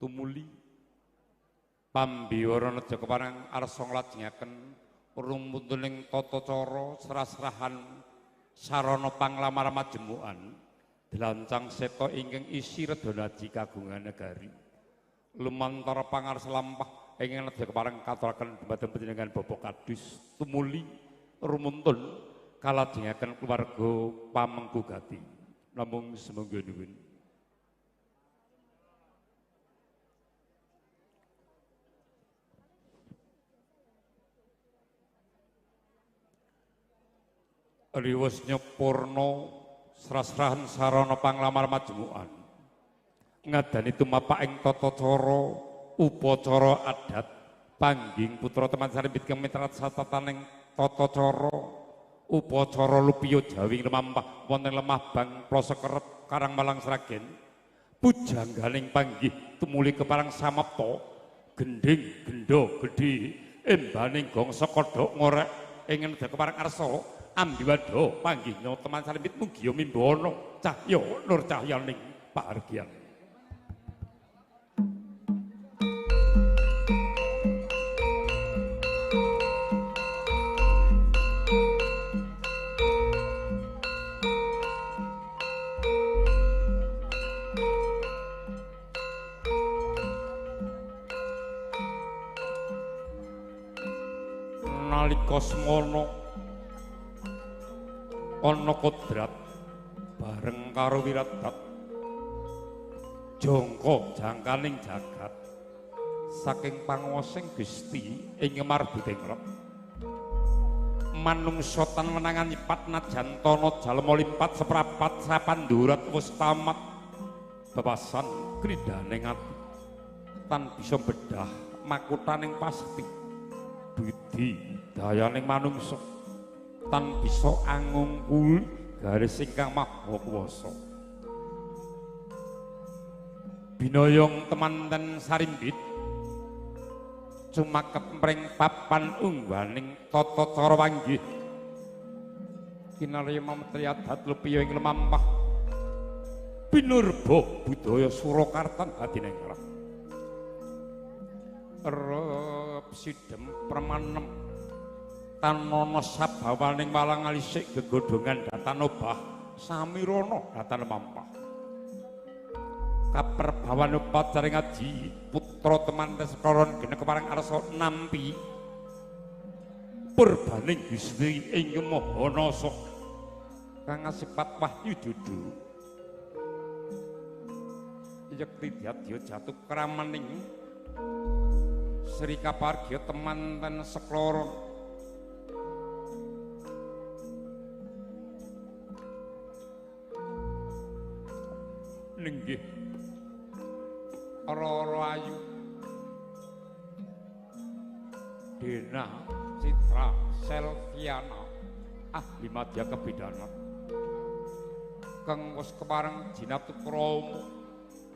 Tumuli pambiwara neja kepareng arsa nglajengaken rumuntuning tata cara srah-srahan sarana panglamar majemukan dlancang seta ingkang isi redana aji kagungan negari lumantar pangarsa lampah ingkang neja kepareng katuraken dhumateng panjenengan Bapak Kadus tumuli rumuntun kalajengaken keluarga pamengku gati namung sumangga nuwun. Riwes nyepurna srah-srahan sarana panglamar majemukan ngadani tumapak ing tata cara upacara adat pangging putra teman sarimbit kang mitrat satataning tata cara upacara lupiya jawi lumampah wonten lemah bang Ploso Kerep Karang Malang Sragen pujangganing panggih tumuli keparang samapta gendhing gendha gedhe embaning gongso kodhok ngorek ing nedha keparang arsa ambiwadha panggihnya teman sarimbit mugia mimbono cahya nur cahyaning pahargyan. Nalika semono ana kodrat bareng karo wiradat jangka jangkaning jagat saking panguwasing Gusti ing marbutengrep manungsa tan wenangan nyipat najan tana jalma limpat seprapat sapandurat wis tamat bebasan kridhaning ati tan bisa bedah makutaning pasti budi dayaning manungsa tan bisa angungkul garis ingkang maha kuwasa. Binayong temanten sarimbit cumakep mring papan ungganing tata cara wanggih kinarya mametri adat lupiya ing lemampah pinurba budaya Surakartan hadiningrat rep sidem permanem tanono sabawaning walang alisik gegodhongan datan obah samirana datan mampah kaperbawan upacara ngaji putra temanten sekoron gene kepareng arsa nampi purbaning Gusti ing Maha Nasa kang asipat wahyu dudu yekti dyadya jatuh kramaning Sri Kapargya temanten sekloron nenggih Roro Ayu Dena Citra Selviana ahli madya kebidanan kang wis kepareng jinatu krama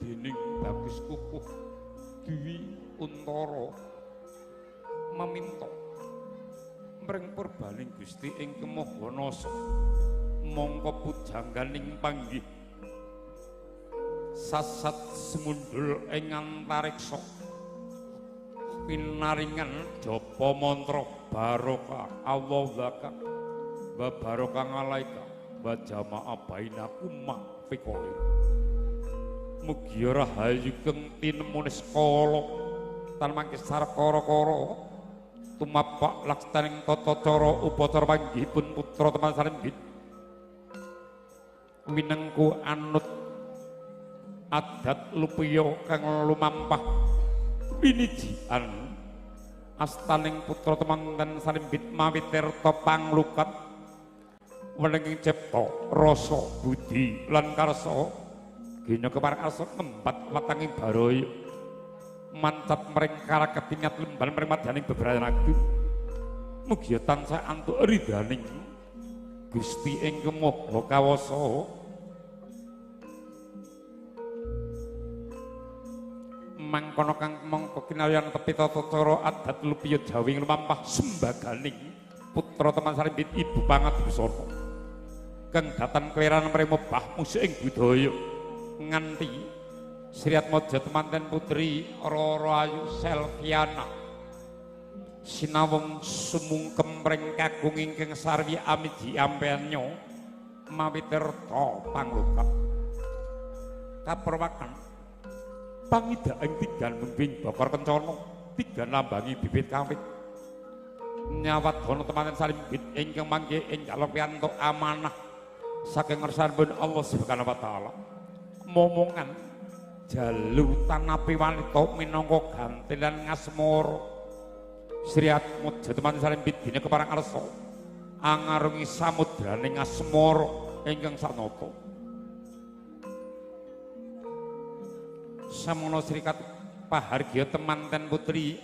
dening Bagus Kukuh Dwi Untara meminta mring purbaning Gusti ing Maha Nasa mongko pujangganing panggih sasat semundul ing antariksa pinaringan japa mantra barokah Allah laka wa barokah ngalaika wa jama'a bainakum fiqoh mugi rahayu keng tinemune skala tan mangke sarkara-kara tumapak laksaning tata cara upacara panggihipun putra teman sarimbit winengku anut adat lupiya kang lumampah winijian astaning putra temanten sarimbit mawi tirta panglukat wenenging cipta rasa budi lan karsa genya kepareng arsa ngembat wetanging baraya mancat mring karaketingat lemban mring madyaning bebrayan agung mugia tansah antuk ridhaning Gusti ing Maha Kawasa mangkono kang mongko kinaryan tepi tata cara adat lupiya jawi lumampah sembaganing putra teman sarimbit ibu pangadusana kang datan kleran mring mebah musik ing budaya nganti Sriatmaja temanten putri Roro Ayu Selviana sinawung sumungkem ring kakung ingkang sarwi amiji ampeannya mawi tirta panglukap kaperwakan pangidaing tigan mungking bakar kencana tigan lambangi bibit kawit nyawadana temanten salimbit ingkang mangke ing jaluk piyantuk amanah saking ngersanipun Allah Subhanahu wa taala. Momongan jalu tanapi wanita minangka gantilan ngasmara. Sriatmaja temanten salimbit dina keparang arsa angarungi samudraning asmara ingkang sanata. Samono Srikat pahargya temanten putri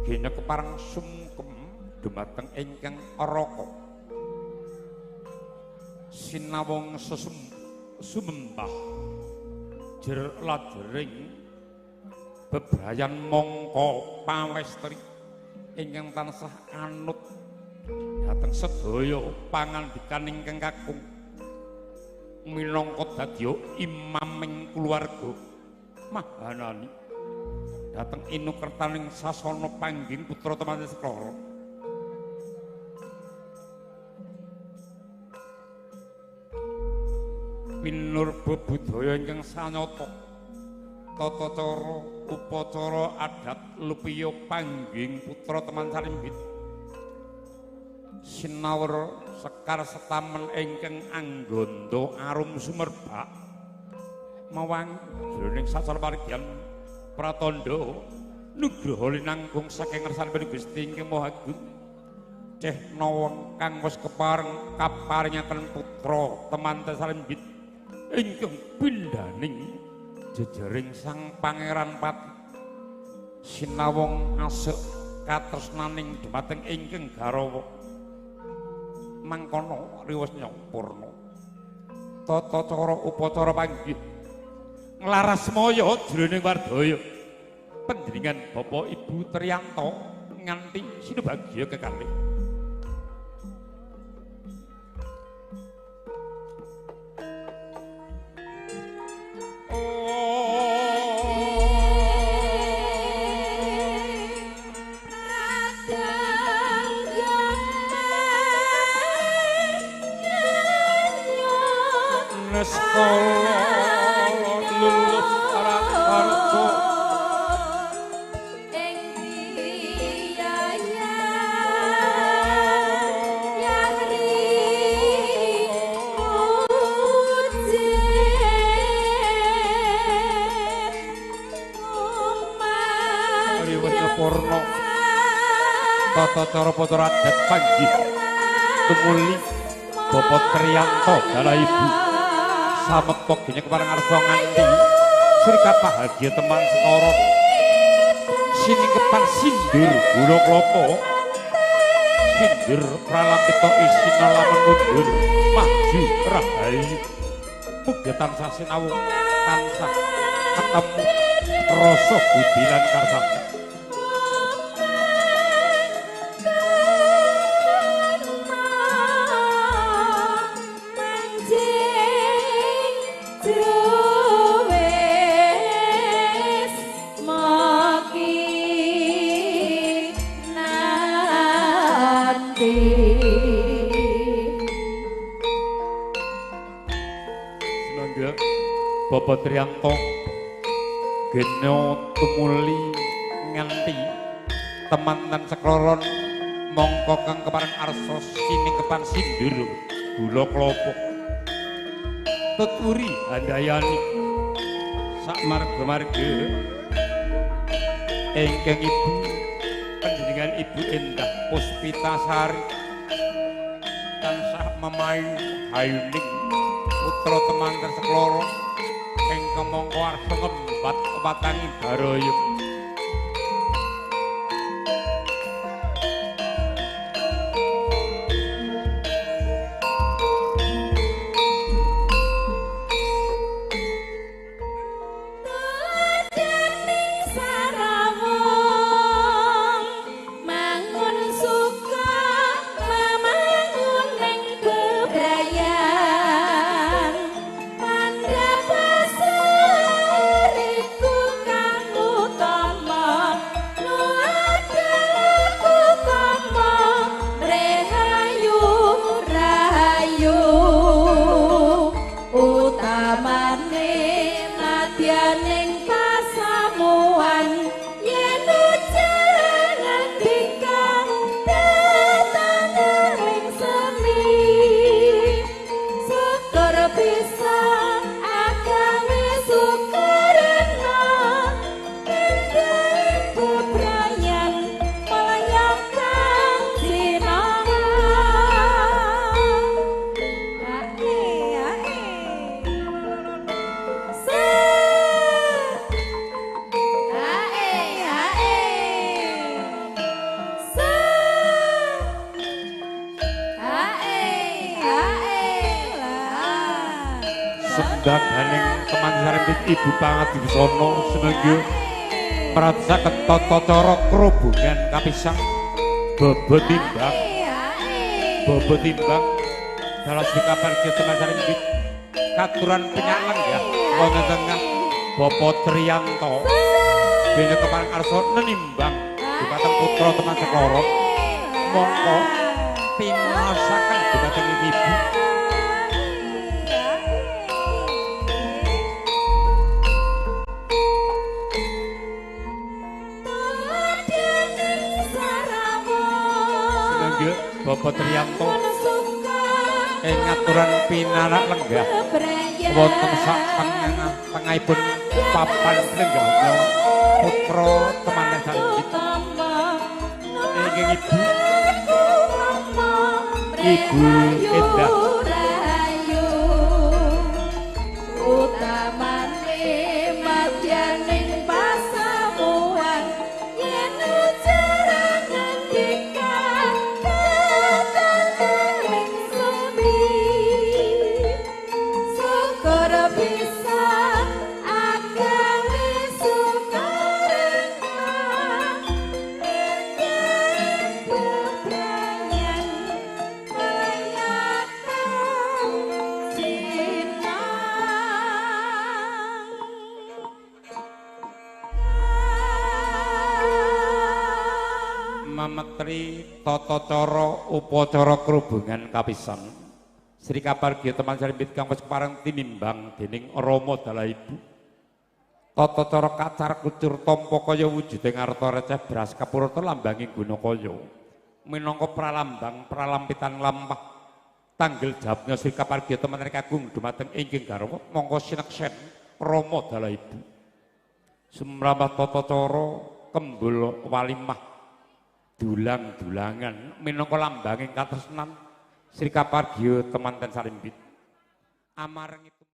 gena keparang sungkem dumateng ingkang raka. Sinawung sumembah jer lajering bebrayan mangka pawestri ingkang tansah anut dhateng sedaya pangandikan ingkang kakung minangka dadya imaming kulawarga mahanani dhateng inukertaning sasana panggih putra temanten Seklara. Pinurba budaya ingkang sanyata tata cara upacara adat lupiya panggih putra teman salimbit sinawur sekar setamen ingkang angganda arum sumerbak mawang jroning sasana parigyan pratandha nugraha linangkung saking ngersanipun Gusti ingkang Maha Agung ceh nawang kang wis kepareng kaparingaken putra temanten salimbit ingkang pindhaning jejering sang pangeran pati sinawung asek katresnaning dumateng ingkang garwa mangkono riwes nyampurna tata cara upacara panggih nglaras maya jroning wardaya panjenengan Bapak Ibu Triyanto nganti sinubagya kekalih. Neskala lulus raharja ing riyaya yahri uje riwes purna tata cara upacara adat panggih tumuli Bapak Triyanto dalah Ibu samekta gene kepareng arsa nganti Srikat bahagia teman sekara siningkepan sindur gula klapa sindur pralampita isina lamun mundur maju rahayu mugi tansah sinawung tansah ketemu rasa budi lan karsana. Bapak Triyanto geno tumuli nganti temanten sekloron mongko kang kepareng arsa siningkepan sindur gula klapa tuturi handayani sak marga-marga ingkang ibu panjenengan Ibu Endah Puspitasari tansah memayu hayuning putra temanten sekloro ingkang mongko arsa ngembat watangi baraya. Pandapasari Lembaganing teman sarempit Ibu Pangadiwisana semangga mratasaken tata cara krobongan kapisang baba timbang dalah sikapan teman sarempit katuran penyalenggah wonten tengah Bapak Triyanto bene kepareng arsa nenimbang dumateng putra teman sekoro mongko pinaosaken dumateng ibu. Bapak Triyanto ing ngaturan pinarak lenggah wonten sak tengahipun papan lenggahnya putra teman sarempit ingkang Ibu Endah Mametri tata cara upacara krubungan kapisan Sri Kapargya teman sarempit kang wis kepareng tinimbang dening Rama dalah Ibu. Tata cara kacar kucur tampa kaya wujuding arta receh beras kapurata lambanging gunakaya minangka pralambang pralampitan lampah tanggel jawabnya Sri Kapargya teman kakung dumateng ingkang garwa mongko sineksen Rama dalah Ibu. Sumrambah tata cara kembul walimah dulang-dulangan minangka lambanging katresnan Sri Kapargya temanten sarimbit amareng itu.